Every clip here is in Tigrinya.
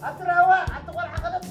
ኣቲ ራህዋ፣ ኣቲ ቆልዓ ከለጥ።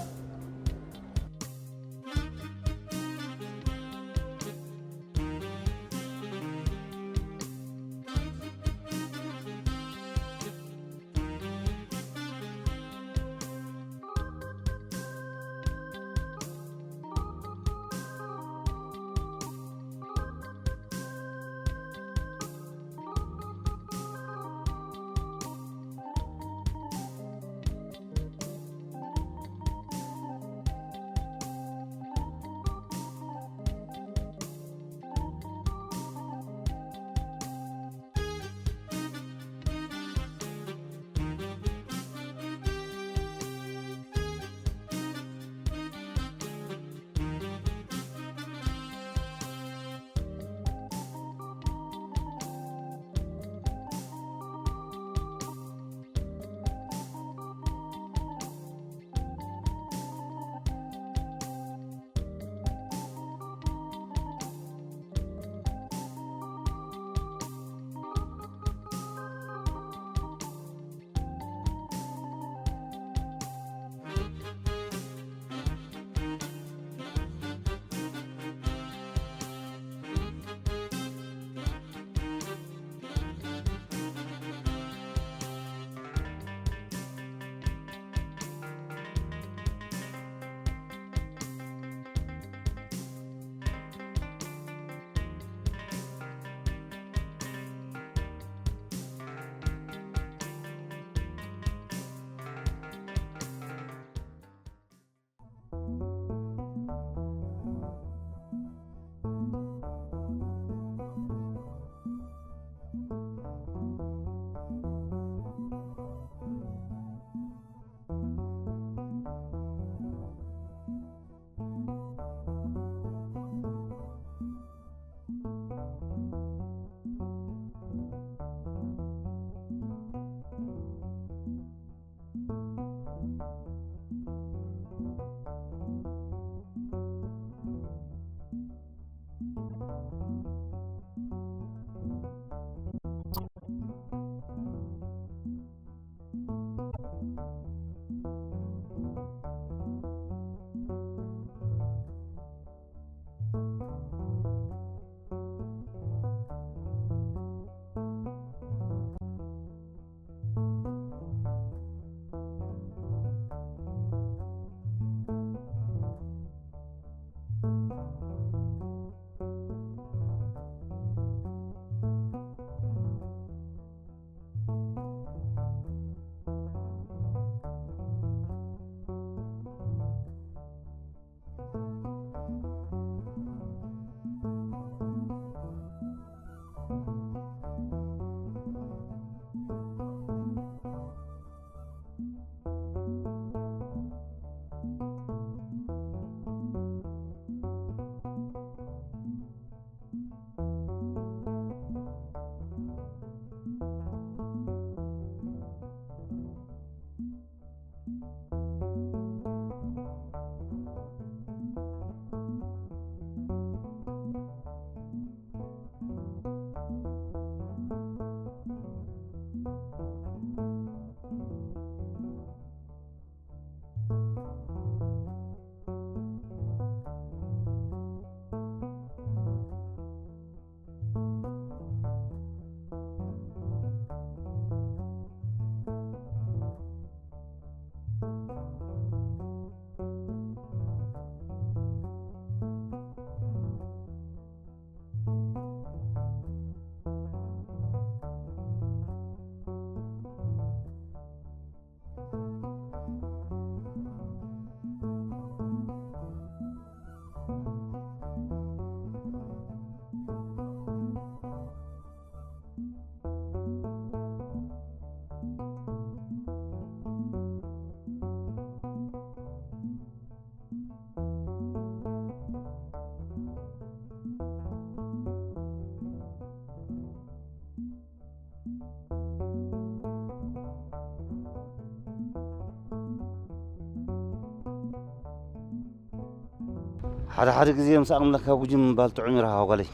ሓደ ሓደ ግዜ ምስ ኣምላኽካ ጉጅም ምባል ጥዑም እዩ፣ ረሃዋ ጓለይ።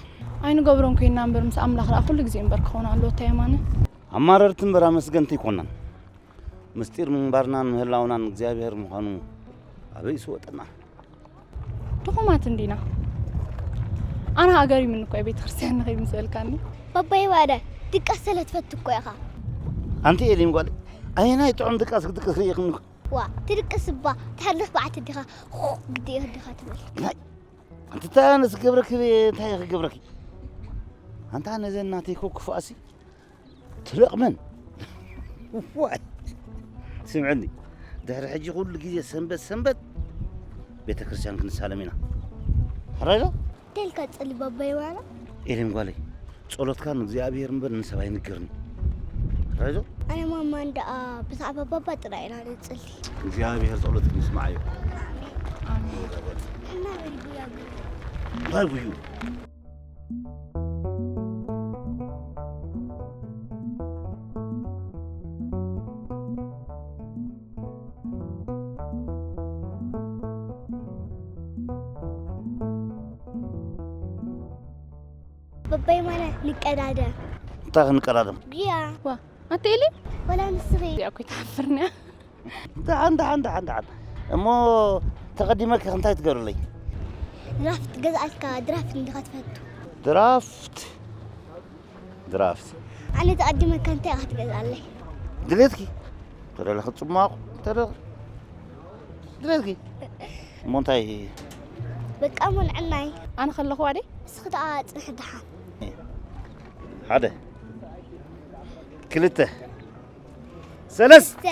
ኣይንገብሮን ኮይንና እምበር፣ ምስ ኣምላኽ ደኣ ኩሉ ግዜ እምበር ክኸውን ኣለዎ። እንታይ የማነ? ኣማረርቲ እምበር ኣመስገንቲ ኣይኮናን። ምስጢር ምንባርናን ምህላውናን እግዚኣብሔር ምዃኑ ኣበይ ይስወጠና? ድኹማት እንዲና። ኣነ ሃገር ይምንኮ ቤተ ክርስቲያን ንኸይድ ምስ በልካኒ። ባባይ ዋደ ድቃስ ስለ ትፈቱ እኮ ኢኻ። ኣንቲ ኤሊም ጓል ኣየናይ ጥዑም ድቃስ ክትድቅስ ርኢኽኒ? ዋ ትድቅስ እባ ትሓልኽ በዓቲ ዲኻ ግዲ ዲኻ ትብል። ናይ ኣንቲ እንታይ ኣነስ ክገብረኪ እንታይ ክገብረኪ? ኣንታ ነዘን ናተይ ኮ ክፉኣሲ ትለቕመን። ዋይ ስምዕኒ፣ ድሕሪ ሕጂ ኩሉ ግዜ ሰንበት ሰንበት ቤተ ክርስቲያን ክንሳለም ኢና። ሕራይ ዶ? እንታይ ኢልካ ትጸሊ ባባይ ዋላ? ኤሌም ጓለይ፣ ጸሎትካ ንእግዚኣብሔር እምበር ንሰብ ኣይንገርን። ሕራይ ዶ? ኣነ ማማ እንዳ ብዛዕባ ባባ ጥራይ ኢና ንጽሊ። እግዚኣብሔር ጸሎትኪ ይስማዓዮ። ኣሜን። እና በል ጉያ ጉያ። እንታይ ጉዩ? በበይ ማነ ንቀዳደም። እንታይ ክንቀዳደም? ጉያ። ዋ ኣቲ ኤሊ ወላ ንስኺ። እዚኣ እኮ ኣይትሓፍርን እያ። ደሓን ደሓን ደሓን ደሓን። እሞ ተቐዲመ ከ እንታይ ትገብርለይ? ድራፍት ገዝኣልካ። ድራፍት እንዲኻ ትፈቱ? ድራፍት ድራፍት። ኣነ ተቐዲመካ እንታይ ኢኻ ትገዝኣለይ? ድሌትኪ ተደለኺ ጽማቕ ተደለኺ ድሌትኪ። እሞ እንታይ? በቃ እሞ ንዕናይ። ኣነ ከለኹ ኣደይ። እስኺ ደኣ ጽንሒ ደሓን። ሓደ ክልተ ሰለስተ።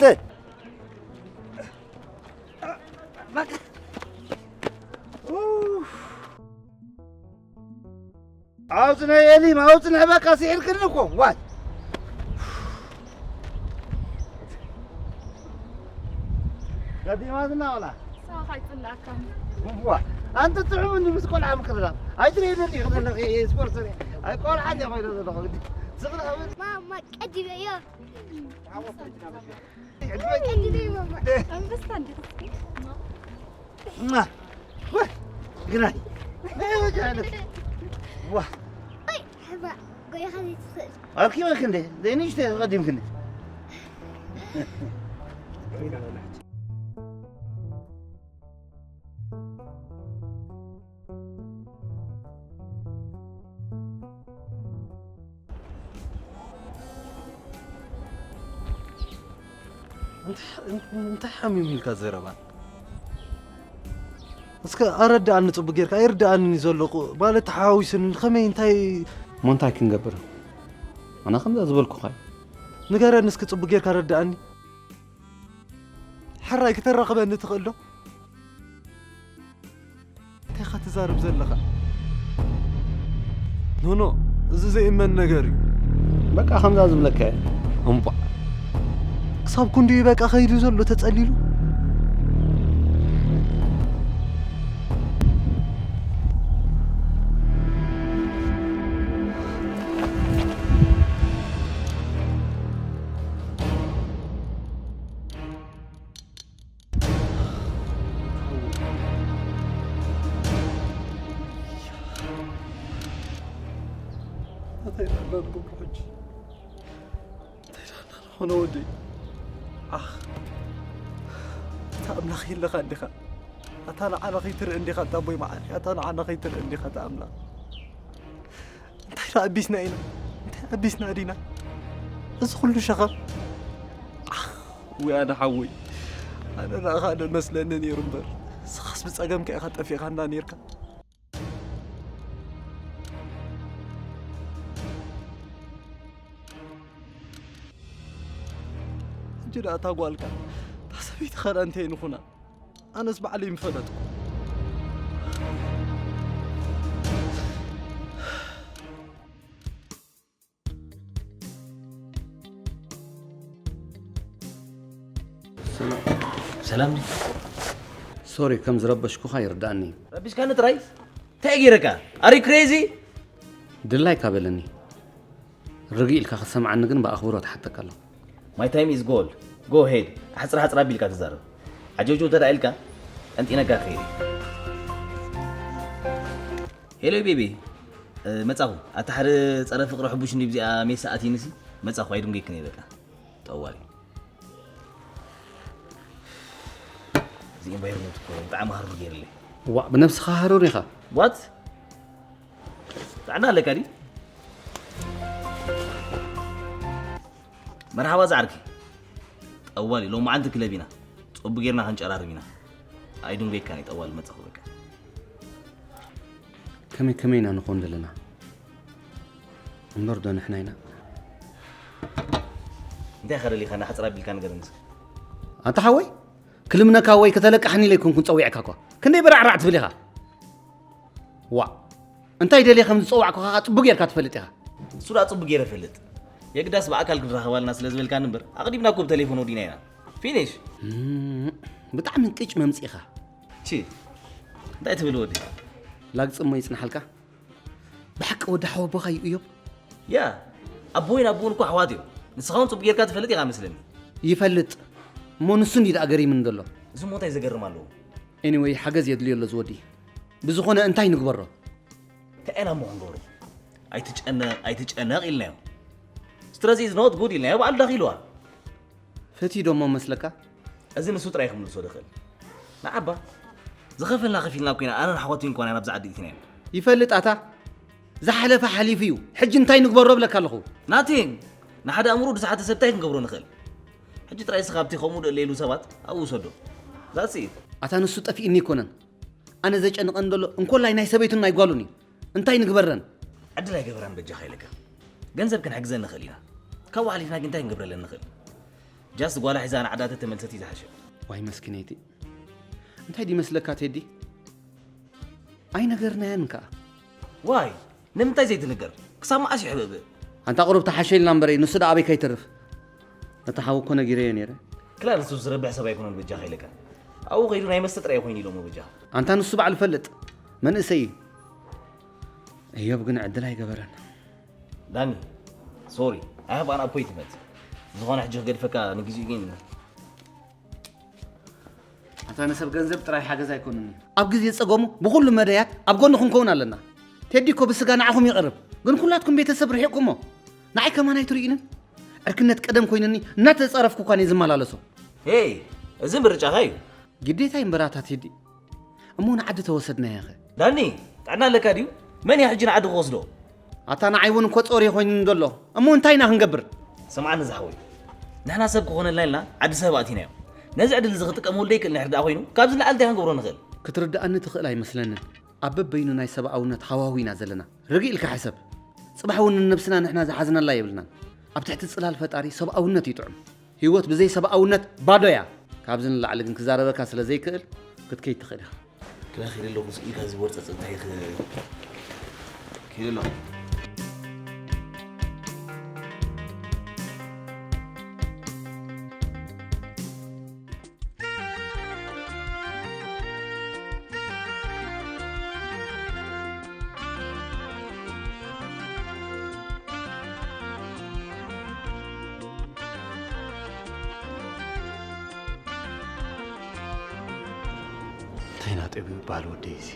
በቃ። ኡፍ። ኣውፅነ ኤሊም ኣውፅነ በቃ ስሒልክኒ እኮ ዋይ። ቀዲማትና ወላ ንስኻ ካይፅላእካኒ። ዋ ኣንቲ ጥዑም እንዲ ምስ ቆልዓ ምክርዳም ኣይትርእየኒ እንዲኺ ዘለኺ ስፖርት ስሪ ኣይ ቆልዓ እንዲያ ኮይነ ዘለኹ ግዲ ስቕላ ማማ ቀዲመዮ። ቀዲመዮ ማማ። ኣንበሳ እንዲኻ እስኪ። እማ፣ ወ፣ ግናይ። ናይ ወዲ ዓይነት። ዋ። ኣይ፣ ሕማ፣ ጎይኻ ዘይትኽእል። ኣርኪበክ እንዴ? ዘይንሽተ ቀዲምክኒ። እንታይ ሓሚሙ ኢልካ ዘረባ? እስከ ኣረድኣኒ ጽቡቅ ጌርካ፣ ኣይርድኣንን እዩ ዘሎ። ቁ-፣ ማለት ተሓዋዊሱኒ፣ ከመይ፣ እንታይ? እሞ እንታይ ክንገብር? ኣነ ከምዛ ዝበልኩኻ እዩ። ንገረኒ እስኪ ጽቡቅ ጌርካ ኣረድኣኒ። ሕራይ ክተራኽበኒ ትኽእል ዶ? እንታይ ኢኻ ትዛረብ ዘለኻ? ኖኖ፣ እዚ ዘይእመን ነገር እዩ። በቃ ከምዛ ዝብለካ እየ። እምቧ። ክሳብ ክንድኡ በቃ ከይዱ ዘሎ ተጸሊሉ? እንታይ ደኣ ንገብሮ ሕጂ? እንታይ ደኣ ንኾነ ወደይ? ዓኽ። ኣታ ኣምላኽ የለኻን ዲኻ? ኣታ ንዓና ከይትርኢ እንዲኻ፣ ኣታ ኣቦይ መዓረይ፣ ኣታ ንዓና ከይትርኢ እንዲኻ፣ ኣታ ኣምላኽ። እንታይ ደኣ ኣቢስና ኢና? እንታይ ኣቢስና ዲና? እዚ ኩሉ ሸኸም? ዓኽ፣ ወይ ኣነ ሓወይ፣ ኣነ ደኣ ካልእ መስለኒ ነይሩ እምበር፣ ንስኻስ ብጸገምካ ኢኻ ጠፊእካና ነይርካ። ሕጂ ደኣ እታ ጓልካ፣ እታ ሰበይትኻ ደኣ እንታይ ንኹና? ኣነስ ባዕለይ ምፈለጥኩ። ሰላም። ሰላም ድዩ? ሶሪ፣ ከም ዝረበሽኩኻ ይርዳእኒ። ረቢሽካኒ ጥራይ? እንታይ ገይረካ? Are you crazy? ድላይካ በለኒ። ርግእ ኢልካ ክትሰምዓኒ ግን ብኣኽብሮት እሓተካ ኣለኹ። My time is gold. Go ahead. ኣሕጽር ሓጽር ኣቢልካ ትዛረብ። ዓጀውጀው እንተ ደኣ ኢልካ፣ ቀንጢነካ ክኸይድ እየ። ሄሎ ቤቢ፣ እ፣ መጻኹ። ኣታ ሓደ ጸረ ፍቕሪ ሕቡሽ እንዲ ብዚኣ ሜሳ ኣትይንሲ፣ መጻኹ፣ ኣይድንጎይክን እየ በቃ። ጠዋሊ። እዚ ኢንቫይሮንመንት እኮ ብጣዕሚ ሃሩር ገይርለይ። ዋ፣ ብነብስኻ ሃሩር ኢኻ። ዋት? ጥዕና ኣለካ ድዩ? መርሓባ ዝዓርከይ። ጠዋሊ ሎማዓንቲ ክለብ ኢና። ጸቡ ጌርና ክንጨራርም ኢና። ኣይድንጎይካን እየ ጠዋሊ መጻኹ በቃ። ከመይ ከመይ ኢና ንኾን ዘለና? እምበር ዶ ንሕና ኢና? እንታይ ከደሊኻና ሕጽር ኣቢልካ ንገረኒ እስኪ። ኣንታ ሓወይ፣ ክልምነካ ወይ ከተለቅሓኒ ኢለ ኣይኮንኩን ጸዊዐካ እኳ። ክንደይ በራዕራዕ ትብል ኢኻ? ዋ፣ እንታይ ደልየ ከም ዝጸዋዕኩኻ ጽቡቅ ጌርካ ትፈልጥ ኢኻ። እሱ ደኣ ጽቡቅ ጌረ እፈልጥ። የግዳስ ብኣካል ክንራኸባልና ስለ ዝበልካኒ እምበር ኣቕዲምና እኮ ብቴሌፎን ወዲና ኢና። ፊኒሽ። እም፣ ብጣዕሚ ቅጭ መምጺእኻ። ቺ፣ እንታይ ትብል ወዲ? ላግጽ እሞ ይጽንሓልካ። ብሓቂ ወዲ ሓወቦኻ እዩ እዮብ? ያ፣ ኣቦይን ኣቦን እኮ ኣሕዋት እዮም። ንስኻ እውን ጽቡቅ ጌርካ ትፈልጥ ኢኻ መስለኒ። ይፈልጥ። እሞ ንሱ እንዲ ደኣ ገሪምኒ ዘሎ። እዚ እሞ እንታይ ዘገርም ኣለዎ? ኤኒወይ፣ ሓገዝ የድልዮ ኣሎ እዚ ወዲ። ብዝኾነ እንታይ ንግበሮ? እንታይ ኢና እሞ ክንገብሮ? ኣይትጨነቕ፣ ኣይትጨነቕ ኢልናዮ። ስትረስ ኢዝ ኖት ጉድ ኢልናዮ፣ ባዕሉ ዳኺልዋ። ፈትዩ ዶ እሞ መስለካ? እዚ ንሱ ጥራይ ክምልሶ ዝኽእል። ንዓባ፣ ዝኸፈልና ከፊልና እኮ ኢና፣ ኣነን ኣሕዋተይን እኮ ኢና ናብዚ ዓዲ እቲናዮ። ይፈልጥ ኣታ፣ ዝሓለፈ ሓሊፉ እዩ። ሕጂ እንታይ ንግበሮ እብለካ ኣለኹ? ናቲንግ፣ ንሓደ ኣእምሮ ዝሰሓተ ሰብ እንታይ ክንገብሮ ንኽእል? ሕጂ ጥራይ እስኻ ኣብቲ ከምኡ ደለ ኢሉ ሰባት ኣብኡ ውሰዶ። That's it። ኣታ ንሱ ጠፊእኒ ኣይኮነን። ኣነ ዘጨንቐን ዘሎ እንኮላይ ናይ ሰበይቱን ናይ ጓሉን እዩ። እንታይ ንግበረን? ዕድል ኣይገበራን በጃኻ ኢለካ። ገንዘብ ክንሕግዘን ንኽእል ኢና። ካብኡ ሓሊፍና ግን እንታይ ክንገብረለን ንኽእል? ጃስት ጓላ ሒዛ ንዓዳ ተተመልሰት እዩ ዝሓሸ። ዋይ መስኪነይቲ። እንታይ ድዩ መስለካ ቴዲ? ኣይነገርናያን ከኣ። ዋይ፣ ንምንታይ ዘይትንገር? ክሳብ መዓስ ይሕብእብእ? ኣንታ ቁሩብ ተሓሸ ኢልና እምበረይ፣ ንሱ ደኣ ኣበይ ከይተርፍ? ነታ ሓው እኮ ነጊረዮ ነይረ። ክላ ንሱ ዝረብሕ ሰብ ኣይኮነን በጃኻ ኢለካ። ኣብኡ ከይዱ ናይ መስተ ጥራይ ኮይኑ ኢሎሞ በጃኻ። ኣንታ ንሱ ባዕሉ ፈልጥ። መንእሰይ እዩ። እዮብ ግን ዕድል ኣይገበረን። ዳኒ፣ ሶሪ፣ I have an appointment። ዝኾነ ሕጂ ክገድፈካ ንግዚኡ ግን ኣታ ንሰብ ገንዘብ ጥራይ ሓገዝ ኣይኮንን። ኣብ ግዜ ጸገሙ ብኹሉ መዳያት ኣብ ጎኑ ክንከውን ኣለና። ቴዲ እኮ ብስጋ ንዓኹም ይቐርብ፣ ግን ኩላትኩም ቤተሰብ ርሒቕኩሞ። ንዓይ ከማን ኣይትርእዩንን? ዕርክነት ቀደም ኮይኑኒ እናተጻረፍኩ እኳ እየ ዝመላለሶ። ሄይ፣ እዚ ምርጫኻ እዩ። ግዴታይ እምበር ኣታ ቴዲ። እሞ ንዓዲ ተወሰድናዮ ኸ? ዳኒ፣ ጥዕና ኣለካ ድዩ? መን እያ ሕጂ ንዓዲ ክወስዶ? ኣታ ንዓይ እውን እኮ ጾር ኮይኑኒ ዘሎ። እሞ እንታይ ኢና ክንገብር? ስምዓኒ ዝሓወይ፣ ንሕና ሰብ ክኾነልና ኢልና ዓዲ ሰብ ኣእቲናዮ። ነዚ ዕድል እዚ ክጥቀመሉ ደይክእል እንድሕር ደኣ ኮይኑ፣ ካብዚ ንላዕሊ እንታይ ክንገብሮ ንኽእል? ክትርድኣኒ ትኽእል ኣይመስለንን። ኣብ በበይኑ ናይ ሰብኣውነት ሃዋሁ ኢና ዘለና። ርግእ ኢልካ ሕሰብ። ጽባሕ እውን ንነብስና ንሕና ዝሓዝናላ የብልናን። ኣብ ትሕቲ ጽላል ፈጣሪ ሰብኣውነት እዩ ጥዑም። ህይወት ብዘይ ሰብኣውነት ባዶ እያ። ካብዚ ንላዕሊ ግን ክዛረበካ ስለ ዘይክእል ክትከይድ ትኽእል ኢኻ። ክላ ኺድ ኣለኹ ኢልካ ዝወርጸ ጸጥታ ይኽ-፣ ኪድ ኣለኹ። እንታይ ናጤቡ ይበሃል ወደይ እዚ?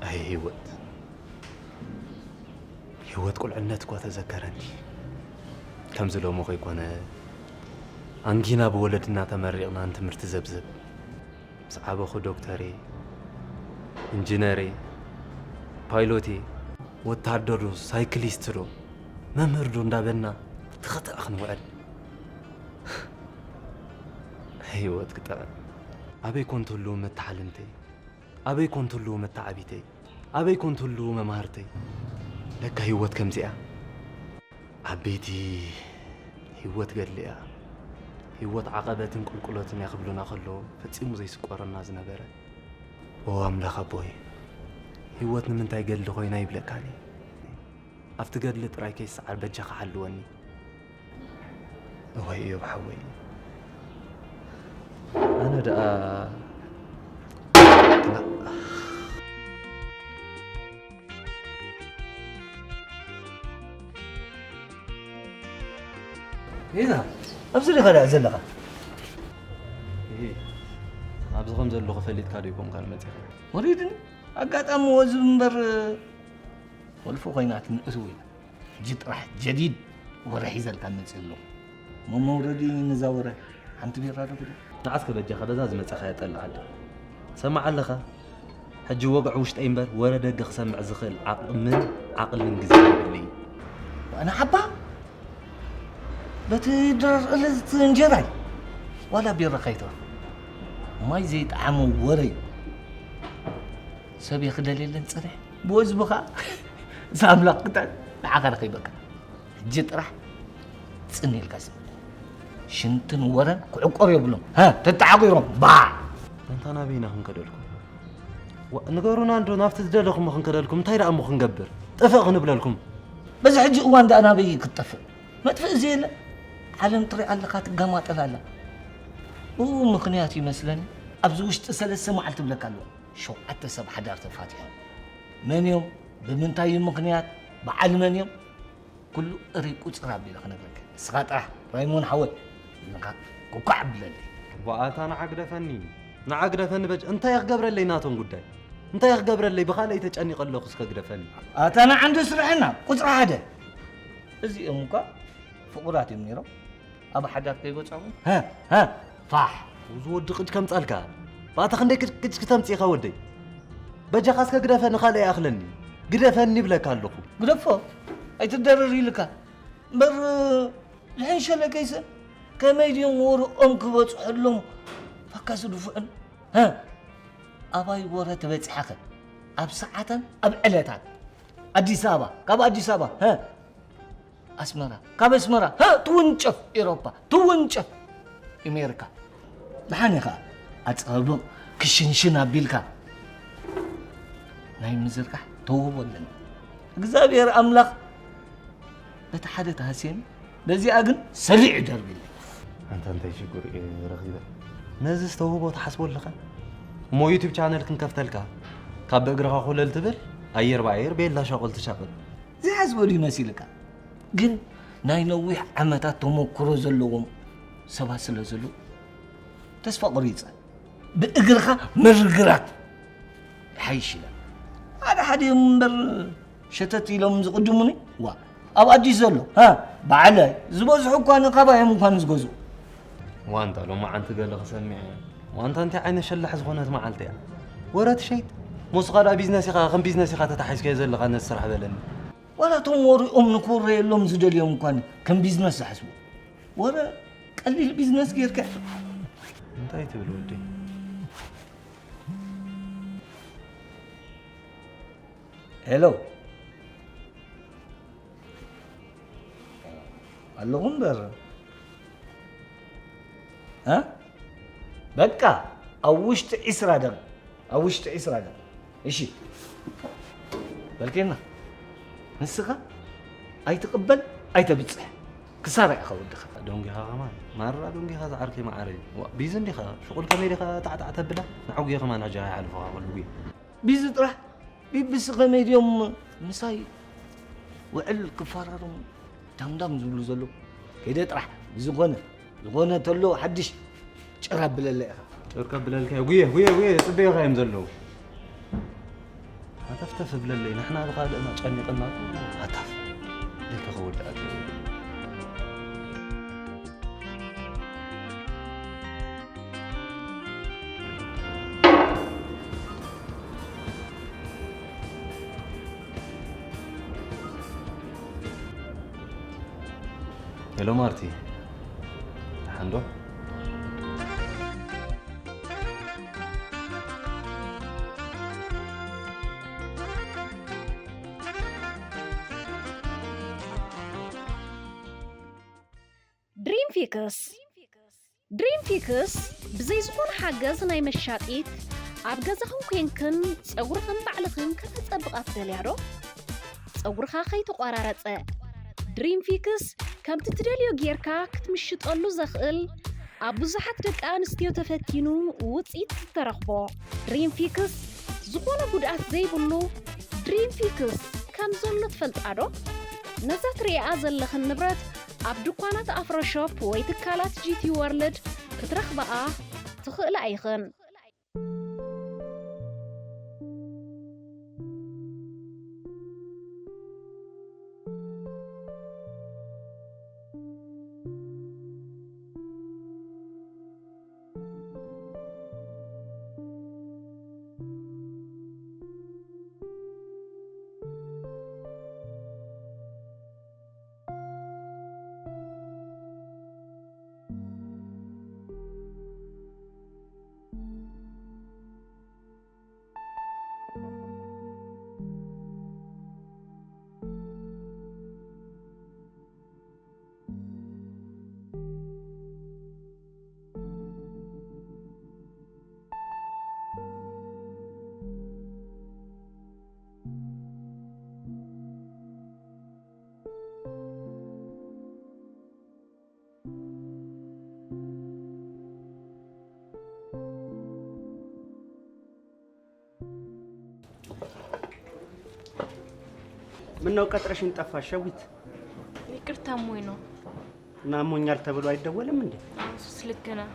ኣየ ህይወት፣ ህይወት ቁልዕነት እኳ ተዘከረኒ። ከምዚ ሎሚ ከይኮነ፣ ኣንጊና ብወለድና ተመሪቕና ንትምህርቲ ዘብዘብ። ምስ ዓበኹ ዶክተሬ፣ ኢንጂነሬ፣ ፓይሎቴ፣ ወታደር ዶ፣ ሳይክሊስት ዶ፣ መምህር ዶ እንዳበልና ተኸተኣ ክንውዕል። ህይወት ክጥዕም። ኣበይ ኮን ትህልዉ መተሓልምተይ? ኣበይ ኮን ትህልዉ መተዓቢተይ? ኣበይ ኮን ትህልዉ መማህርተይ? ለካ ህይወት ከምዚኣ። ዓበይቲ፣ ህይወት ገድሊ እያ። ህይወት ዓቐበትን ቁልቁለትን እያ ክብሉና ከለዉ ፈጺሙ ዘይስቆረና ዝነበረ። ኦ ኣምላኽ ኣቦይ፣ ህይወት ንምንታይ ገድሊ ኮይና ይብለካኒ። ኣብቲ ገድሊ ጥራይ ከይሰዓር በጃኻ ሓልወኒ። እዋይ እዮብ ሓወይ፣ ኣነ ደኣ ጌታ፣ ኣብዚ ዲኻ ደኣ ዘለኻ? እሂ፣ ኣብዚ ከም ዘለኹ ፈሊጥካ ዶ ኣይኮንካን መጺኻ? ወሪድኒ። ኣጋጣሚ ወዚ እምበር፣ ወልፊ ኮይናትኒ እትው ኢላ። ሕጂ ጥራሕ ጀዲድ ወረ ሒዘልካ መጺእ ኣለኹ። እሞ መውረዲ ነዛ ወረ ሓንቲ ቢራ ዶ ግዲ? ንዓስከ በጃኻ በዛ ዝመጻኻዮ ጠልዓለ። ሰማዕ ኣለኻ? ሕጂ ወግዒ ውሽጠይ እምበር ወረ ደገ ክሰምዕ ዝኽእል ዓቕምን ዓቕልን ግዜ የብለይን። ኣነ ሓባ በቲ ድርር እለት እንጀራይ ዋላ ቢራ ከይተርፍ ማይ ዘይጠዓመ ወረ እዩ። ሰብ የኽደል የለን ጽንሕ ብወዝብኻ እዛ ኣምላኽ ክታል ንዓኻ ረኺበካ። ሕጂ ጥራሕ ጽን ኢልካ ስምዕ። ሽንትን ወረን ክዕቆር የብሎም። ሃ ተተዓቂሮም ባዕ። ኣንታ ናበይና ክንከደልኩም? ዋ፣ ንገሩና እንዶ ናብቲ ዝደለኹሞ ክንከደልኩም እንታይ ደኣ እሞ ክንገብር? ጥፍእ ክንብለልኩም? በዚ ሕጂ እዋን ደኣ ናበይ ክትጠፍእ? መጥፍእ ዘየለ ዓለም ትሪኣ ኣለኻ ትገማጠል ኣላ። ብኡ ምኽንያት ይመስለኒ ኣብዚ ውሽጢ ሰለስተ መዓልቲ ብለካ ኣለኹ ሸውዓተ ሰብ ሓዳር ተፋቲሖም። መን እዮም? ብምንታይ እዩ ምኽንያት? በዓል መን እዮም? ኩሉ እሪ ቁፅር ኣቢለ ክነግረካ። ንስኻ ጥራሕ ራይሞን ሓወይ ኢልካ ኩኳዕ ኣብለለይ። ዋኣታ ንዓ ግደፈኒ፣ ንዓ ግደፈኒ በጅ። እንታይ ክገብረለይ ናቶም ጉዳይ? እንታይ ክገብረለይ? ብኻልእ ተጨኒቐ ኣለኹ፣ እስከ ግደፈኒ። ኣታ ንዓ እንዶ ስርሐና ቁፅሪ ሓደ። እዚኦም እኳ ፍቑራት እዮም ነይሮም። ኣብ ሓዳር ከይበፅዖም። ሃ፣ ሃ፣ ፋሕ። እዚ ወዲ ቅጭ ከምፃልካ። ባታ ክንደይ ቅጭ፣ ቅጭ ክተምፅእ ኢኻ ወደይ? በጃኻ እስከ ግደፈኒ፣ ካልእ ይኣኽለኒ። ግደፈኒ ይብለካ ኣለኹ። ግደፎ፣ ኣይትደርር ኢልካ። እምበር ዝሕንሸለ ከይሰ ከመይ ድዮም ወርኦም ክበፅሐሎም ፈካሲ ድፉዕን? ሃ፣ ኣባይ ወረ ትበፅሓኸ? ኣብ ሰዓታን ኣብ ዕለታን። ኣዲስ ኣበባ፣ ካብ ኣዲስ ኣበባ፣ ሃ፣ ኣስመራ፣ ካብ ኣስመራ፣ ሃ፣ ትውንጨፍ ኤሮፓ፣ ትውንጨፍ ኣሜሪካ። ደሓን ኢኻ ኣጸብቕ ክሽንሽን ኣቢልካ ናይ ምዝርጋሕ ተውህቦ ኣለኒ። እግዚኣብሔር ኣምላኽ በቲ ሓደ ተሃስየኒ፣ በዚኣ ግን ሰሊዑ ደርቢለይ። ኣንታ እንታይ ሽጉር እየ ረኺበ? ነዚ ዝተውህቦ ትሓስቦ ኣለኻ? እሞ ዩቱብ ቻነል ክንከፍተልካ፣ ካብ ብእግርኻ ኮለል ትብል፣ ኣየር ብኣየር ቤላ ሻቆል ትሻቅል። ዘይሓስቦ ድዩ መሲልካ? ግን ናይ ነዊሕ ዓመታት ተመክሮ ዘለዎም ሰባት ስለ ዘለዉ ተስፋ ቆሪጸ። ብእግርኻ ምርግራት ይሓይሽ ኢለ። ሓደ ሓደ እዮም እምበር ሸተት ኢሎም ዝቕድሙኒ። ዋ፣ ኣብ ኣዲስ ዘሎ፣ ሃ፣ በዓለ ዝበዝሑ እኳ ንካባዮም እኳ ዝገዝኡ። ዋንታ ሎማዓንቲ ገለ ክሰምዕ እየ። ዋንታ እንታይ ዓይነት ሸላሕ ዝኾነት መዓልቲ እያ? ወረ ትሸይጥ? ሞስ ካልኣ ቢዝነስ ኢኻ፣ ከም ቢዝነስ ኢኻ ተታሒዝካዮ ዘለኻ ነዚ ስራሕ በለኒ። ዋላ እቶም ወሪኦም ንክውረየሎም ዝደልዮም እኳ ከም ቢዝነስ ዝሓስቡ። ወረ ቀሊል ቢዝነስ ጌርካ። እንታይ ትብል ወደይ? ሄሎ። ኣለኹ እምበር። እ? በቃ ኣብ ውሽጢ ዒስራ ደቕ-፣ ኣብ ውሽጢ ዒስራ ደቕ-፣ እሺ። በልኬና። ንስኻ ኣይትቕበል ኣይተብጽሕ። ክሳራ ኢኻ ወድኻ። ደንጊኻ ከማን። ማራ ደንጊኻ ዝዓርከይ መዓረይ። ዋ፣ ቢዚ እንዲኻ። ሽቁል ከመይ ዲኻ ጣዕጣዕ ተብላ? ንዓጉየ ከማን ሕጂ ኣይሓልፎኻ ክሉ ጉየ። ቢዚ ጥራሕ ቢቢሲ ከመይ ድዮም ምሳይ ውዕል ክፈራረሙ ዳምዳም ዝብሉ ዘለዉ? ከይደ ጥራሕ ብዝኾነ ዝኾነ ተሎ ሓድሽ ጭር ኣብለለ ኢኻ። ጭር ከብለልካ እየ። ጉየ፣ ጉየ፣ ጉየ፣ ይጽበዩኻ እዮም ዘለዉ። ሃተፍተፍ እብለለይ፣ ንሕና ብኻልእና ጨኒቕና። ሃታፍ። ደይከ ክወድኣት እየ። ሄሎ ማርቲ፣ ደሓን ዶ? ድሪም ፊክስ። ድሪም ፊክስ ብዘይ ዝኾነ ሓገዝ ናይ መሻጢት፣ ኣብ ገዛኹም ኮይንክን ጸጉርኽን ባዕልኽን ከተጸብቓ ትደልያ ዶ? ጸጉርኻ ከይተቖራረጸ። ድሪም ፊክስ ከምቲ ትደልዮ ጌርካ ክትምሽጠሉ ዘኽእል፣ ኣብ ብዙሓት ደቂ ኣንስትዮ ተፈቲኑ ውጽኢት ዝተረኽቦ። ድሪም ፊክስ ዝኾነ ጉድኣት ዘይብሉ ድሪም ፊክስ ከም ዘሎ ትፈልጣ ዶ? ነዛ ትርእይኣ ዘለኽን ንብረት ኣብ ድኳናት ኣፍሮ ሾፕ ወይ ትካላት ጂ ቲ ወርልድ ክትረኽብኣ ትኽእላ ኢኽን። ምነው ቀጥረሽን ጠፋሽ ሸዊት? ይቅርታ፣ አሞኝ ነው። እና አሞኛል ተብሎ አይደወልም እንዴ? እሱስ ልክ ነህ፣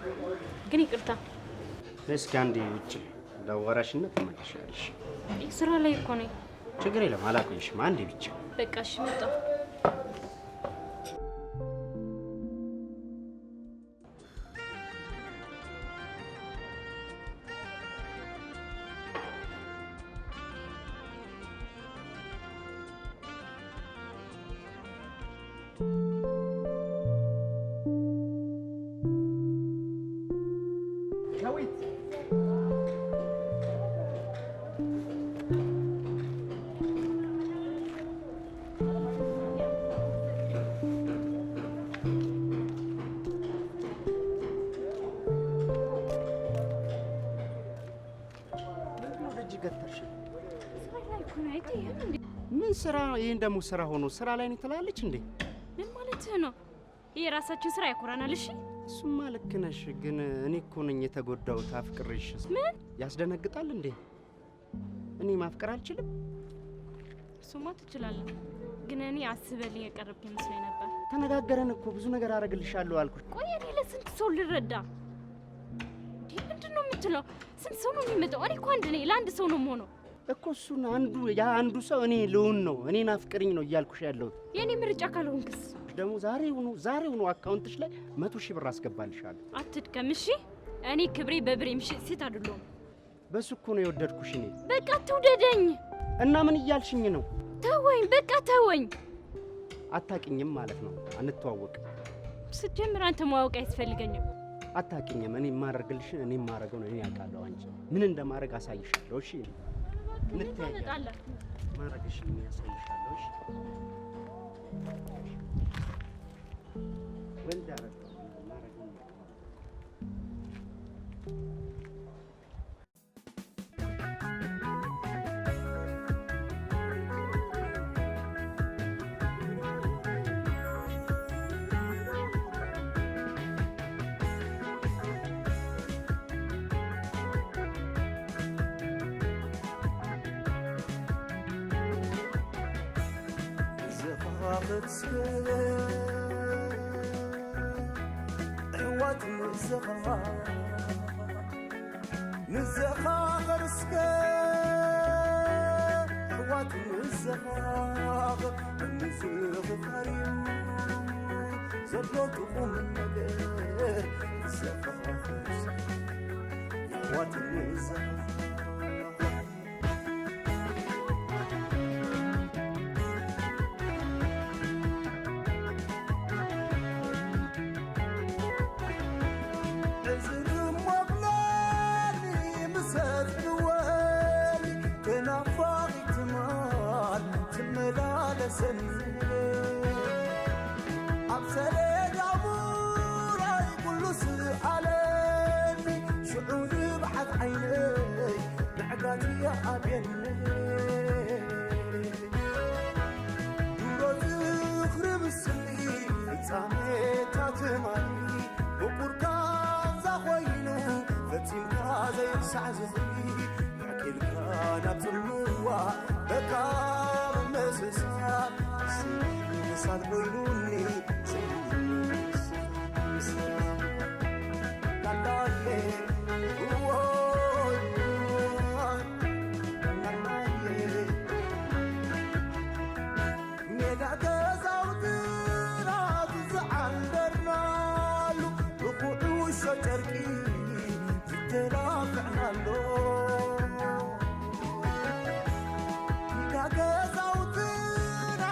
ግን ይቅርታ። ነይ እስኪ አንዴ ውጭ ላዋራሽና ትመለሻለሽ። ስራ ላይ እኮ ነኝ። ችግር የለም፣ አላቆይሽም። አንዴ ብቻ። በቃ እሺ፣ መጣሁ። ሸዊት! ምንድነው ደጅ ገተርሽ? ስራ ላይ እኮ ነው፣ አይታየም እንዴ? ምን ስራ? ይሄን ደግሞ ስራ ሆኖ ስራ ላይ ነው ትላለች እንዴ? ምን ማለትህ ነው? ይሄ የራሳችን ስራ ያኮራናል። እሺ፣ እሱማ ልክ ነሽ፣ ግን እኔ እኮ ነኝ የተጎዳሁት አፍቅሬሽ። ምን? ያስደነግጣል እንዴ? እኔ ማፍቀር አልችልም? እሱማ ትችላለህ፣ ግን እኔ አስበልኝ የቀረብክ ይመስለኝ ነበር። ተነጋገረን እኮ፣ ብዙ ነገር አረግልሻለሁ አልኩሽ። ቆይ፣ እኔ ለስንት ሰው ልረዳ እንዴ? ምንድን ነው የምትለው? ስንት ሰው ነው የሚመጣው? እኔ እኮ አንድ ነኝ፣ ለአንድ ሰው ነው የምሆነው። እኮ እሱን አንዱ፣ ያ አንዱ ሰው እኔ ልሆን ነው። እኔን አፍቅሪኝ ነው እያልኩሽ ያለሁት። የእኔ ምርጫ ካልሆንክስ? ደግሞ ዛሬውኑ፣ ዛሬውኑ አካውንትሽ ላይ መቶ ሺህ ብር አስገባልሻለሁ። አትድከም እሺ። እኔ ክብሬ በብር የሚሸጥ ሴት አይደለሁም። በሱ እኮ ነው የወደድኩሽ እኔ። በቃ አትውደደኝ። እና ምን እያልሽኝ ነው? ተወኝ፣ በቃ ተወኝ። አታውቂኝም ማለት ነው፣ አንተዋወቅም። ስትጀምር አንተ ማወቅ አያስፈልገኝም። አታውቂኝም። እኔ የማደርግልሽን እኔ የማደርገውን እኔ አውቃለሁ። አንቺ ምን እንደማደርግ አሳይሻለሁ። እሺ፣ ምን እንተያያለን። ታመጣለህ? ማድረግሽን እኔ አሳይሻለሁ። እሺ፣ ወንድ አደረገው ማድረግ ነው። ዘኻኽት ስለ እሕዋት ንዘኻ ንዘኻኽር እስከ ኣሕዋት ንዘኻኽር፣ ንምዝኽኻር እዩ ዘሎ እቲ ቁም ነገር። ንዘኻኽር እስከ ኣሕዋት ንዘኻኽር። እዚ ድማ ብላኒ ምሰት ንወኒ ተናፋቒ ትማል ትመላለሰኒ። ኣብ ሰሌዳ ውራይ ኩሉ ስኣለኒ፣ ሽዑ ንብዓት ዓይነይ ብዕጋት ይኣብየኒ። ድሮ ዝኽሪ ብስሊ ፍጻሜታት ትማሊ፣ ብቁር ቃንዛ ኮይኑ ፈጺምካ ዘይርሳዕ ዝኽሪ፣ ኣቂልካ ናብ ጽልዋ በቃ ምምስሳል፣ ስኒ ምሳል ኮይኑኒ። ሜዳ ገዛውትና ዝዓንደርናሉ፣ ብኩዕሾ ጨርቂ ዝተላፍዕናሉ፣ ሜዳ ገዛውትና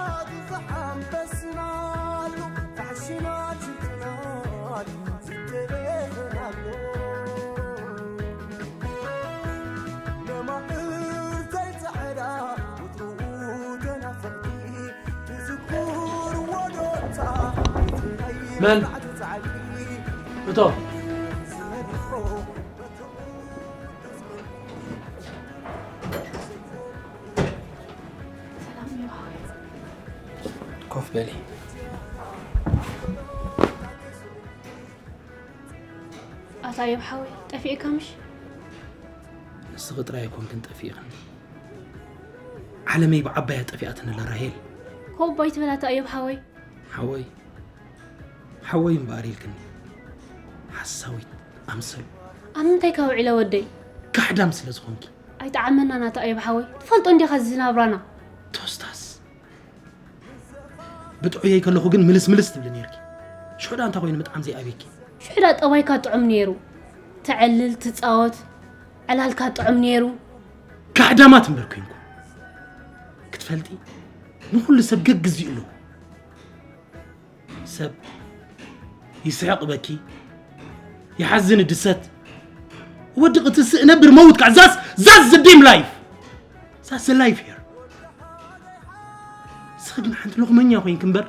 ዝሓንበስናሉ፣ ፋሕሽና ችርችናሉ ዝተለኽናሉ፣ ነማዕር ዘይጸዕዳ ወትሩ ተናፈቕቲ ትዝክር ወዶታ። መን? እቶ። ኮፍ በሊ። ኣታ ዮብ ሓወይ፣ ጠፊእካ ምሽ? ንስኺ ጥራይ ኣይኮንክን ጠፊእክኒ። ዓለመይ ብዓባያ ጠፊኣትኒ ኣላ ራሄል። ኮቦ ኣይትበላታ እዮብ ሓወይ። ሓወይ ሓወይ እምበኣር ኢልክኒ ሓሳዊት ኣምሰሉ። ኣብ ምንታይ ካብ ውዒለ ወደይ? ካሕዳም ስለ ዝኾንኪ። ኣይጠዓመና ናታ እዮብ ሓወይ፣ ትፈልጦ እንዲኻ እዚ ናብራና። ቶስታስ ብጥዑየይ ከለኹ ግን ምልስ ምልስ ትብሊ ነርኪ። ሽዑ ደኣ እንታይ ኮይኑ ምጥዓም ዘይኣብየኪ? ሽዑ ደኣ ጠባይካ ጥዑም ነይሩ። ትዕልል ትጻወት፣ ዕላልካ ጥዑም ነይሩ። ካሕዳማት እምበር ኮንኩ። ክትፈልጢ ንኹሉ ሰብ ገግዜኡ ኣለዎ። ሰብ ይስሕቕ በኪ፣ ይሓዝን ድሰት። ወድቕ ትስእ ነብር መውት ከዓ ዛስ ዛስ the damn life. ዛስ the life here. ንስኺ ግን ሓንቲ ሎኽመኛ ኮይንኪ እምበር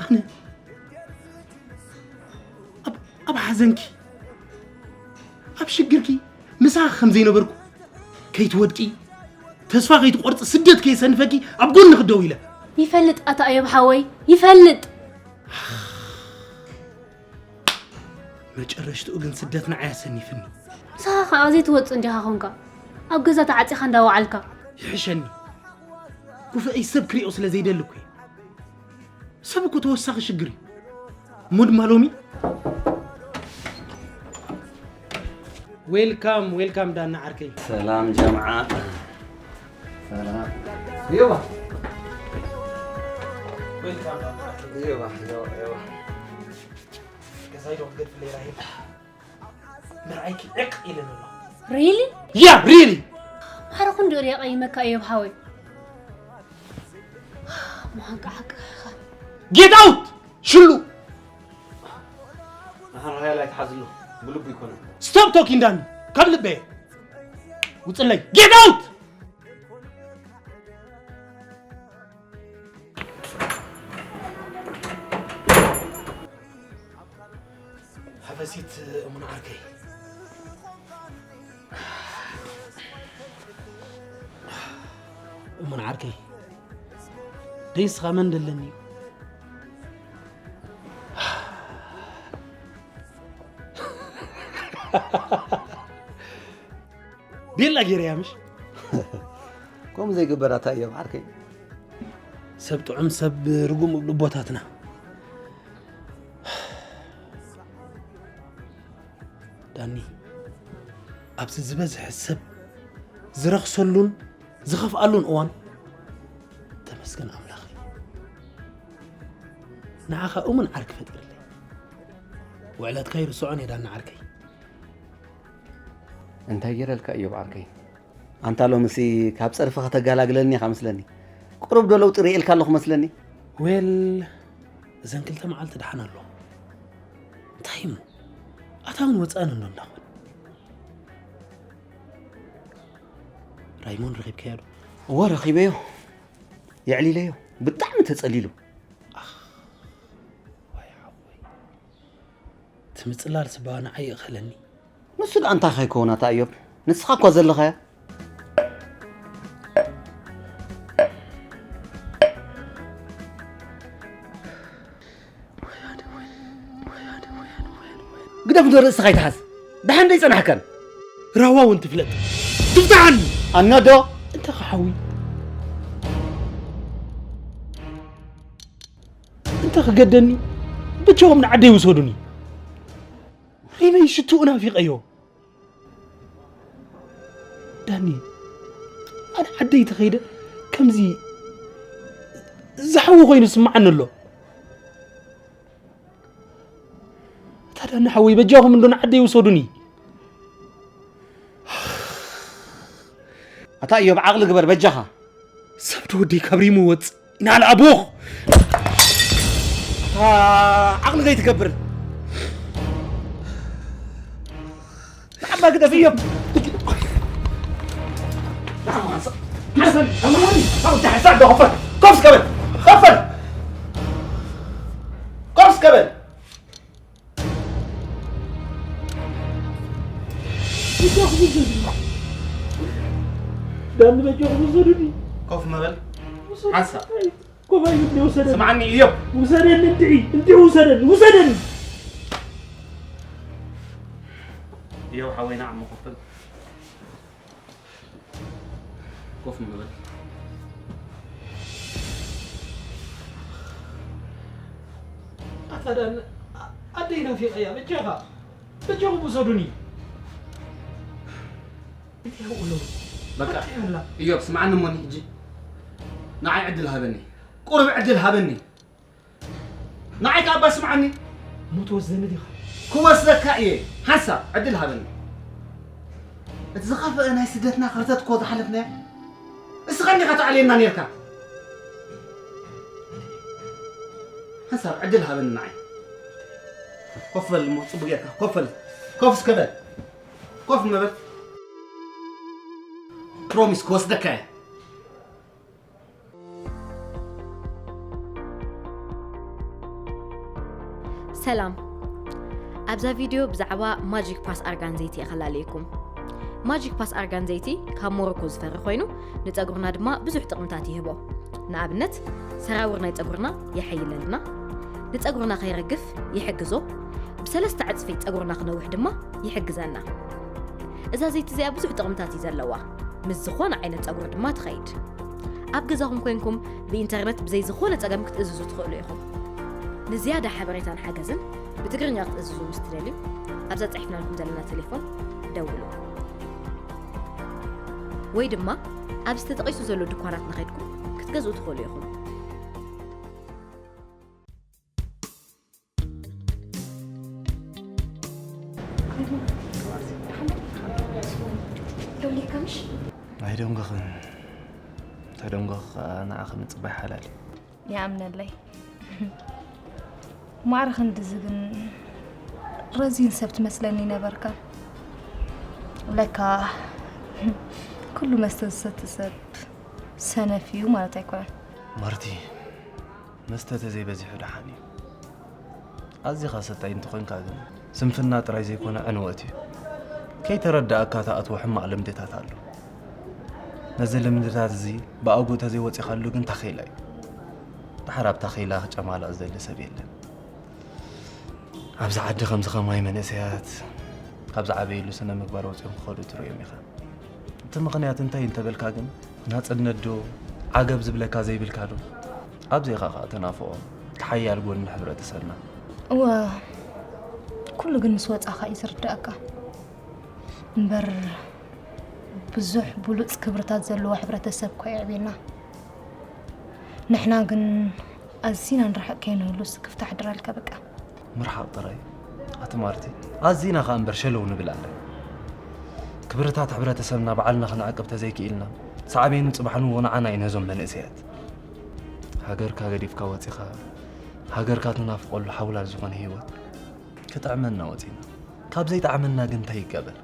ኣነ ኣብ ኣብ ሓዘንኪ ኣብ ሽግርኪ ምሳኺ ከም ዘይነበርኩ ከይትወድቂ ተስፋ ከይትቆርፂ ስደት ከየሰንፈኪ ኣብ ጎንኺ ደው ኢለ። ይፈልጥ ኣታ እዮብ ሓወይ ይፈልጥ። መጨረሽትኡ ግን ስደት ንዓይ ኣሰኒፍኒ። ንስኻ ኸኣ ዘይትወጽእ እንዲኻ ኾንካ ኣብ ገዛ ተዓጺኻ እንዳወዓልካ። ይሕሸኒ። ጉፍዐይ ሰብ ክሪኦ ስለ ዘይደሊ እኮ እዩ። ሰብ እኮ ተወሳኺ ሽግር እዩ። እሞ ድማ ሎሚ ዌልካም ዌልካም ዳና ዓርከይ። ሰላም ጀምዓ። ሰላም። እዮባ። ዌልካም ዳና ዓርከይ። እዮባ፣ እዮባ፣ እዮባ። ገዛይ ዶ ክትገድፍለይ ራሄል? ምርዓይኪ ዕቕ ኢለን ኣሎ። ሪሊ? ያ ሪሊ። ማዕረ ክንዲ ሪኣ ቀይመካ እዮብ ሓወይ። ምዃንካ ሓቅኻ ኢኻ። ጌት ኣውት ሽሉ። ኣሃ ራሄል ኣይትሓዝሉ ብልቡ ይኮነ። ስቶፕ ቶኪንግ ዳኒ ካብ ልበየ ውፅለይ ጌት ኣውት። ሓፈሲት እሙን ዓርከይ። እሙን ዓርከይ ደይስኻ መን ደለኒ እዩ? ቤላ ገይረያ ምሽ? ከምኡ ዘይግበር ኣታ እዮብ ዓርከይ። ሰብ ጥዑም ሰብ ርጉም እብሉ ኣቦታትና። ዳኒ ኣብዚ ዝበዝሐ ሰብ ዝረኽሰሉን ዝኸፍኣሉን እዋን ተመስገን ኣምላኸይ። ንዓኻ እሙን ዓርኪ ፈጢርለይ። ውዕለትካ ይርስዖን እየ ዳኒ ዓርከይ። እንታይ ገይረልካ እዮብ ዓርከይ? ኣንታ ሎምሲ ካብ ጸርፊ ከተጋላግለኒ ኢኻ መስለኒ። ቁሩብ ዶ ለውጢ ርእየልካ ኣለኹ መስለኒ? ዌል እዘን ክልተ መዓልቲ ደሓን ኣለኹ። እንታይ እሞ ኣታውን ወጻእን እንዶ እንዳኾን? ራይሞን ረኺብካዮ ዶ? እወ ረኺበዮ። የዕሊለዮ። ብጣዕሚ ተጸሊሉ። ኣኽ፣ ዋይ ሓወይ። እቲ ምጽላል ስባ ንዓይ ይእኸለኒ። ንሱ ደኣ እንታይ ከይከውን ኣታ እዮብ? ንስኻ እኳ ዘለኻዮ። ግደፍ ዶ ርእስኻ ይትሓዝ። ደሓን ዶ ይጸናሕካን? ራዋ እውን ትፍለጥ። ትፍታሓኒ። ኣነ ዶ? እንተ ክሓዊ። እንተ ክገደኒ። ብቻኹም ንዓደይ ውሰዱኒ። ሪመይ ሽትኡ ናፊቐዮ። ዳኒ፣ ኣነ ዓደይ ተኸይደ ከምዚ ዝሓዊ ኮይኑ ስምዓኒ ኣሎ። እታ ዳኒ ሓወይ በጃኹም እንዶ ንዓደይ ውሰዱኒ። ኣታ እዮብ ዓቕሊ ግበር በጃኻ። ሰብ ተወደይ ካብ ሪሙ ወጽእ። ኢና ለኣቦኽ። ዓቕሊ ዘይትገብር። ንዓባ ግደፍ እዮም። ኮፍ እስከ በል። ኮፍ እስከ በል። ኮፍ እስከ በል። ዳኒ በጃኹም ውሰዱኒ። ኮፍ መበል። ሓንሳእ። ኮፍ ኣይብል ውሰደኒ። ስምዓኒ እዮብ። ውሰደኒ እንድዒ፣ እንድዒ ውሰደኒ፣ ውሰደኒ። እዮብ ሓወይና ዓሞ ኮፍ በል። ኮፍ መበል። ኣደይ ናፊቐያ፣ በጃኻ፣ በጃኹም ውሰዱኒ። እንታይ ይብሉ? በቃ። እንታይ ይብላ? እዮብ፣ ስምዓኒ እሞኒ ሕጂ። ንዓይ ዕድል ሃበኒ። ቁሩብ ዕድል ሃበኒ። ንዓይ ከኣ እባ ስምዓኒ። እሞ ትወስደኒ ዲኻ? ክወስደካ እየ። ሓንሳብ ዕድል ሃበኒ። እቲ ዝኸፍአ ናይ ስደትና ከርተት እኮ ዝሓለፍናዮ። እስኻ እንዲኻ ተኣልየና ኔርካ። ሓንሳብ ዕድል ሃበኒ ንዓይ። ኮፍ በል እሞ ጽቡቕ ጌርካ። ኮፍ በል። ኮፍ እስከ በል። ኮፍ ምበል። ፕሮሚስ ክወስደካ እየ። ሰላም። ኣብዛ ቪድዮ ብዛዕባ ማጂክ ፓስ ኣርጋን ዘይቲ እየ ከላለየኩም። ማጂክ ፓስ ኣርጋን ዘይቲ ካብ ሞሮኮ ዝፈሪ ኮይኑ ንጸጉርና ድማ ብዙሕ ጥቕምታት ይህቦ። ንኣብነት ሰራውር ናይ ጸጉርና የሐይለልና፣ ንጸጉርና ከይረግፍ ይሕግዞ፣ ብሰለስተ ዕጽፊ ጸጉርና ክነውሕ ድማ ይሕግዘና። እዛ ዘይቲ እዚኣ ብዙሕ ጥቕምታት እዩ ዘለዋ። ምስ ዝኾነ ዓይነት ጸጉሪ ድማ ትኸይድ። ኣብ ገዛኹም ኮይንኩም ብኢንተርነት ብዘይ ዝኾነ ጸገም ክትእዝዙ ትኽእሉ ኢኹም። ንዝያዳ ሓበሬታን ሓገዝን ብትግርኛ ክትእዝዙ ምስ ትደልዩ ኣብዛ ጸሒፍናልኩም ዘለና ቴሌፎን ደውሉ። ወይ ድማ ኣብ ዝተጠቒሱ ዘሎ ድኳናት ንኸድኩም ክትገዝኡ ትኽእሉ ኢኹም። ደውሊካ ምሽ? ኣይደንጎኽን። ተደንጎኽ ከዓ ንዓኺ ምጽባይ ሓላል እዩ። ይኣምነለይ። ማዕረ ክንድዚ ግን ረዚን ሰብ ትመስለኒ ነበርካ። ለካ ኩሉ መስተ ዝሰቲ ሰብ ሰነፍ እዩ ማለት ኣይኮነን። ማርቲ፣ መስተ ተዘይበዚሑ ደሓን እዩ። ኣዚኻ ሰታይ እንተኾይንካ ግን ስንፍና ጥራይ ዘይኮነ ዕንወት እዩ። ከይተረዳእካ ትኣትዎ ሕማቕ ልምድታት ኣሎ። ነዚ ልምድታት እዚ ብኣግኡ ተዘይወጺኻሉ ግን ታኼላ እዩ። ደሓር ኣብ ታኼላ ክጨማለቕ ዝደሊ ሰብ የለን። ኣብዚ ዓዲ ከምዚ ከማይ መንእሰያት ካብ ዝዓበይሉ ስነ ምግባር ወጺኦም ክኸዱ ትርእዮም ኢኻ። እቲ ምኽንያት እንታይ እንተበልካ ግን ናጽነት ዶ ዓገብ ዝብለካ ዘይብልካ ዶ ኣብዚኻ ኸኣ ተናፍቖ እቲ ሓያል ጎኒ ሕብረተሰብና። እወ ኩሉ ግን ምስ ወጻኻ እዩ ዝርዳእካ እምበር ብዙሕ ብሉጽ ክብርታት ዘለዎ ሕብረተሰብ እኮ የዕብየና። ንሕና ግን ኣዚና ንርሕቕ ከይንህሉስ ክፍታሕ ድረልካ በቃ። ምርሓቕ ጥራይ ኣቲ ማርቲ ኣዚና ኸኣ እምበር ሸለው ንብል ኣለና። ክብርታት ሕብረተሰብና ባዕልና ክንዕቅብ ተዘይክኢልና ሳዕቤኑ ጽባሕ ንግሆ ንዓና እዩ ነዞም መንእሰያት። ሃገርካ ገዲፍካ ወጺኻ ሃገርካ ትናፍቐሉ ሓውላል ዝኾነ ህይወት ክጥዕመና ወጺና ካብ ዘይጠዓመና ግን እንታይ ይገበር?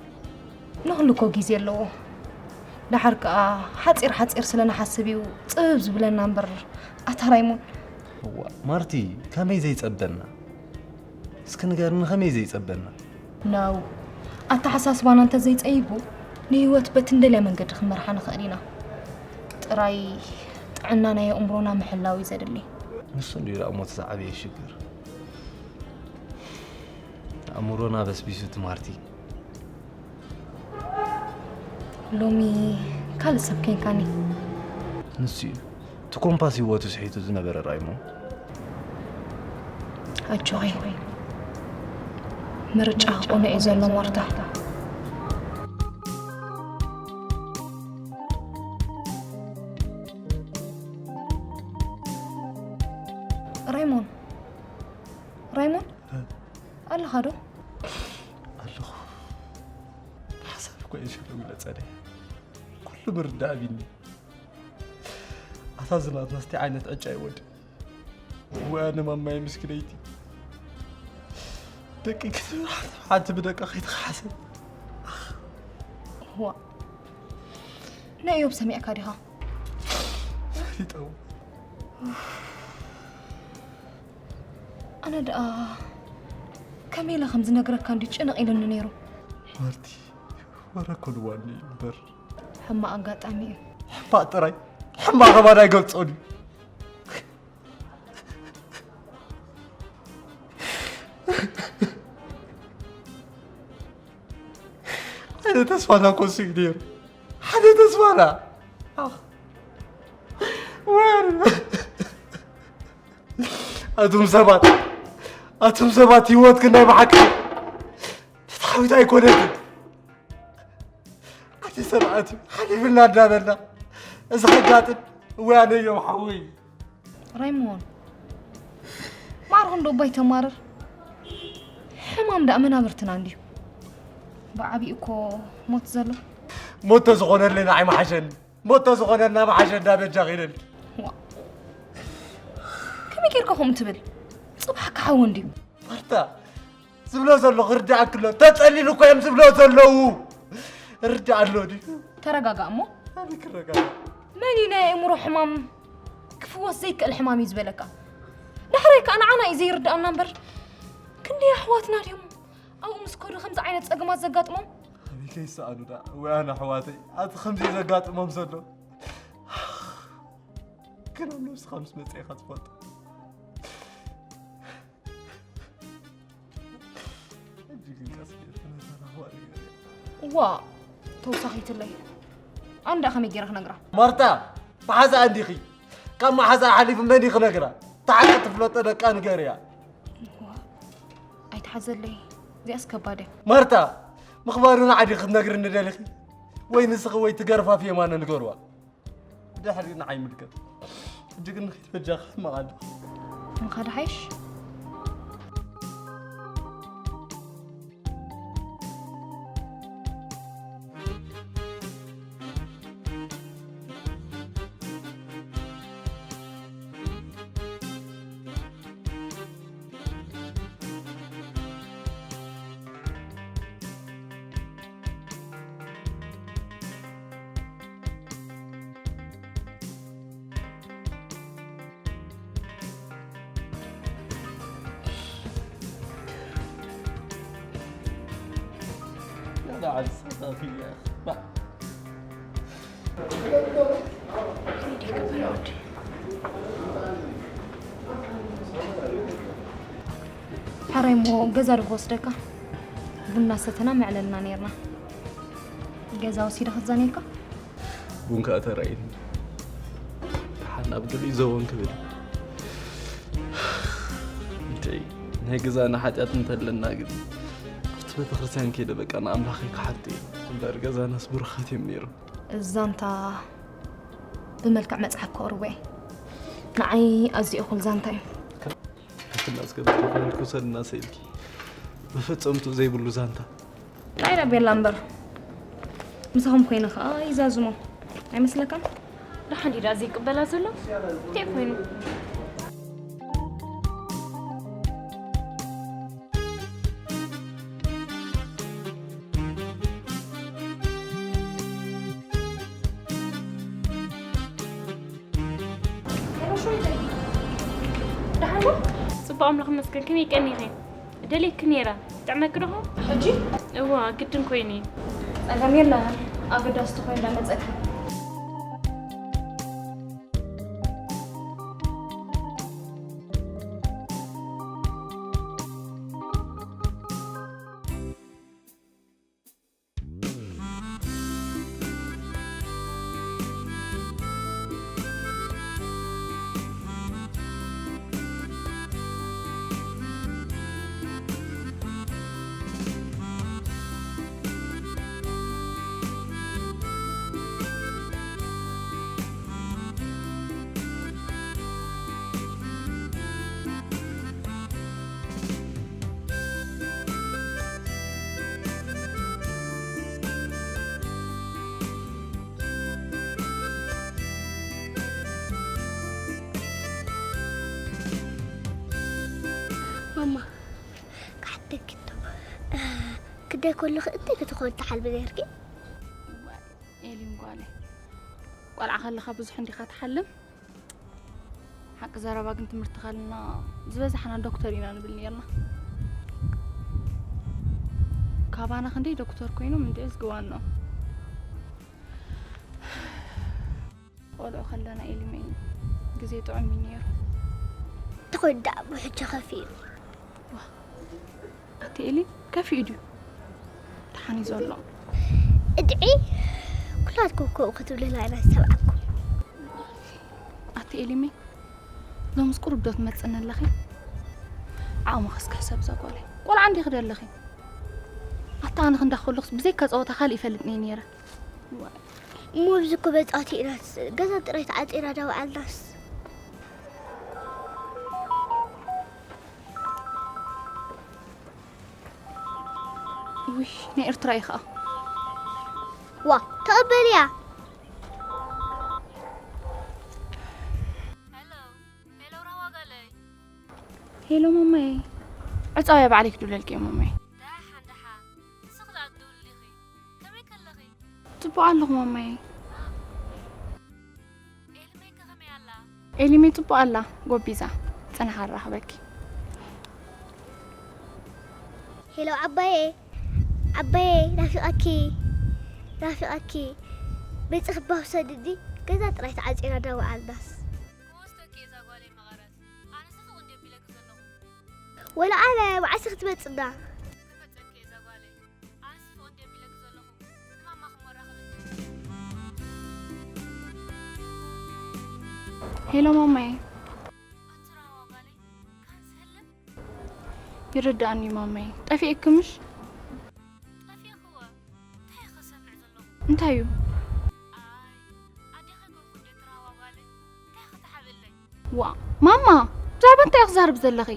ንኹሉ እኮ ግዜ ኣለዎ። ደሓር ከኣ ሓጺር ሓጺር ስለ ንሓስብ እዩ ጽብብ ዝብለና እምበር ኣታ ራይሞን። እዋ ማርቲ ከመይ ዘይጸበና እስኪ ንገርኒ ከመይ ዘይጸበና? ነው ኣተሓሳስባና እንተዘይጸይቡ ንህይወት በቲ እንደልያ መንገዲ ክንመርሓ ንኽእል ኢና። ጥራይ ጥዕና ናይ ኣእምሮና ምሕላው እዩ ዘድሊ። ንሱ እንድዩ ደኣ እሞ እቲ ዝዓበየ ሽግር። ኣእምሮና በስቢሱ እቲ ማርቲ። ሎሚ ካልእ ሰብ ኬንካኒ። ንሱ እዩ እቲ ኮምፓስ ህይወቱ ስሒቱ ዝነበረ ራይሞ። ኣጆኺ ምርጫ ክቕኑዕ እዩ ዘሎ ማርታ። ራይሞን ራይሞን ኣለኻ ዶ? ኣለኹ። ብሓሳብ እኮ እየ ሽግር መጸለይ። ኩሉ ምርዳእ ኣቢኒ። ኣታ ዝናትና ስቲ ዓይነት ዕጫ ይወድ። ወያነ ማማይ ምስክነይቲ። ደቂ ክትብር ሓንቲ ብደቃ ከይተኸሓሰ። ዋ ናይ እዮብ ሰሚዕካ ዲኻ? ፈሊጠው። ኣነ ደኣ ከመይ ኢለ ከም ዝነግረካ እንዲ ጭንቕ ኢሉኒ ነይሩ። ማርቲ ወረ ኮልዋኒ እምበር ሕማቕ ኣጋጣሚ እዩ። ሕማቕ ጥራይ ሕማቕ ከማን ኣይገልጾን እዩ። ሓደ ተስፋና ኮሲግ ነይሩ ሓደ ተስፋና ወር ኣቱም ሰባት ኣቱም ሰባት፣ ህይወት ግን ናይ ብሓቂ ፍትሓዊት ኣይኮነትን። ዓዲ ሰብኣት እዩ ሓሊፍና እንዳበልና፣ እዚ ከጋጥም እወ ኣነ እዮም ሓወይ። ራይሞን፣ ማዕርኹ እንዶ እባ ይተማረር። ሕማም ደኣ መናብርትና እንድዩ። ብዓቢኡ እኮ ሞት ዘሎ። ሞት ተዝኾነለይ ንዓይ ምሓሸኒ። ሞት ተዝኾነልና ምሓሸና በጃኺ ኢለኒ። ዋ፣ ከመይ ጌርካ ከምኡ ትብል? ጽባሕ ክሓዊ እንድዩ። ማርታ፣ ዝብሎ ዘሎ ክርዳኣኪ ኣሎ። ተጸሊሉ እኮ እዮም ዝብሎ ዘለዉ። ርዳእ ኣሎ ድዩ? ተረጋጋእ እሞ። ኣበይ ክረጋጋእ? መን እዩ ናይ ኣእምሮ ሕማም ክፍወስ ዘይክእል ሕማም እዩ ዝበለካ? ዳሕራይ ከኣ ንዓና እዩ ዘይርድኣና እምበር፣ ክንደይ ኣሕዋትና ድዮም ኣብኡ ምስ ከዱ ከምዚ ዓይነት ጸገማት ዘጋጥሞም? ኣበይ ከይሰኣኑ ደኣ? ወይ ኣነ ኣሕዋተይ፣ ኣቲ ከምዚ እዩ ዘጋጥሞም ዘሎ። ግን ኣብ ነብስኻ ምስ መጸ ኢኻ ትፈልጦ። ሕጂ ግን ቀስ ኢለ ነታ ናህዋ ንገርያ። ዋ፣ ተውሳኺትለይ። ኣነ ደኣ ከመይ ገይረ ክነግራ? ማርታ፣ መሓዛኣ እንዲኺ። ካብ መሓዛኣ ሓሊፉ መን እዩ ክነግራ? እታ ሓቂ ትፍለጦ ደቃ ንገርያ። ዋ፣ ኣይትሓዘለይ። እዚኣስ ከባድ እያ። ማርታ፣ ምኽባሩ ንዓዲ ክትነግርኒ ደሊኺ? ወይ ንስኺ ወይ ትገርፋፍ የማነ ንገርዋ። ድሕሪ ንዓይ ምልከት። ሕጂ ግን ንኺድ በጃኻ ሕማቕ ኣሎ። ምኻድ ሓይሽ? ሕራይ እሞ ገዛ ዶ ክወስደካ? ቡና ሰተና መዕለልና ነይርና። ገዛ ወሲደ ክትዛነየካ? ቡን ከኣ ተራእዩኒ። ደሓን ናብ ገሊኡ ዘወን ክብል። እንተይ ናይ ገዛና ሓጢኣት እንተለና ግን ኣብቲ ቤተክርስትያን ከይደ በቃ ንኣምላኸይ ክሓቲ እየ። እምበር ገዛናስ ብሩኻት እዮም ነይሮም። ዛንታ ብመልክዕ መጽሓፍ ከቕርቦ እየ። ንዓይ ኣዝዩ እኹል ዛንታ እዩ። ሕክና ዝገብር ተኾይኑ ክውሰድና ሰኢልኪ። ብፍጹም ትኡ ዘይብሉ ዛንታ። ጥራይ ዳ ቤላ እምበር ምሳኹም ኮይነ ኸኣ ይዛዝሞ ኣይመስለካን? ደሓን ዲዳ ዘይቅበላ ዘሎ እንታይ ኮይኑ? ጽቡቕ ኣምላኽ ይመስገን። ከመይ ቀኒኺ? ደልየኪ ነይረ። ጥዕመኪ ዶ ኸውን? ሕጂ? እዋ፣ ግድን ኮይኑ እዩ። ጸገም የለን። ኣገዳሲ ተኾይኑ እንዳመጸኪ። ማማ፣ ክሓተኪ እቶ፣ ክደይ ከለኺ እንታይ ክትኾኒ ትሓልሚ ነይርኪ? እዋይ፣ ኤሊን ጓለይ፣ ቆልዓ ከለኻ ብዙሕ እንዲኻ ትሓልም። ሓቂ ዘረባ ግን ትምህርቲ ከለና ዝበዛሕና ዶክተር ኢና ንብል ነርና። ካባና ክንደይ ዶክተር ኮይኖም እንድዒ ዝግባኖም። ቆልዑ ከለና ኤሊመይ ግዜ ጥዑም እዩ ነይሩ። ተኾይኑ ደኣ እሞ ሕጂ ከፊኡ። ኣቲ ኤሊ ከፊኡ ድዩ? ደሓን እዩ ዘሎ። እድዒ ኩላትኩም ከምኡ ክትብሉና ኢና ዝሰምዓኩም። ኣቲ ኤሊመይ ሎምስ ቁሩብ ዶ ትመጽእኒ ኣለኺ? ዓቕሚ ከስክሕሰብ እዛ ጓለይ። ቆልዓ እንዲኺ ደለኺ። ኣታ ኣነ ክንዳ ከለኹስ ብዘይካ ጸወታ ካልእ ይፈልጥኒ ነይረ። እሞ ኣብዚ እኮ በጻቲ ኢና፣ ገዛ ጥራይ ተዓጺና ዳውዓልናስ። ውይ፣ ናይ ኤርትራ እዩ ኸኣ። ዋ፣ ተቐበልያ። ሄሎ፣ ራህዋ ጓለይ። ሄሎ ማማይ። ዕጻውያ ባዕለይ ክድውለልኪ እየ ማማይ። ደሓን፣ ደሓን። ንስኺ ደኣ ትድውሊ ዲኺ? ከመይ ከለኺ? ጽቡቕ ኣለኹ ማማይ። ኤልመይ ከ ከመይ ኣላ? ኤሊመይ ጽቡቕ ኣላ፣ ጎቢዛ። ጽንሓ ኣራኽበኪ። ሄሎ ዓባየ፣ ዓባየ፣ ናፊቐኪ፣ ናፊቐኪ። መጺኺ ባህ ውሰድኒ፣ ገዛ ጥራይ ተዓጺና ዳውዓልናስ። ክወስደኪ እየ እዛ ጓለይ መቐረት። ኣነስ ስቕ እንዲ ኣቢለኪ ዘለኹ። ወላ ኣነ መዓስ ክትመጽና? ክመጸኪ እየ እዛ ጓለይ። ኣነስ ስቕ እንዲ ኣቢለኪ ዘለኹ። ንማማ ክመራኸበኪ። ሄሎ ማማይ። ኣቲ ራህዋ ጓለይ፣ ካን ዝህልም? ይርድኣኒ ማማይ። ጠፊእኪ ምሽ? ጠፊእክወ? እንታይ ኢኺ ክሰምዕ ዘለኹ? እንታይ እዩ? ኣይ፣ ኣዴኺ ጎልኩ እንዴ ትራህዋ ጓለይ? እንታይ ኢኺ ትሓብእለይ? ዋ፣ ማማ፣ ብዛዕባ እንታይ ኢኺ ክዛረብ ዘለኺ?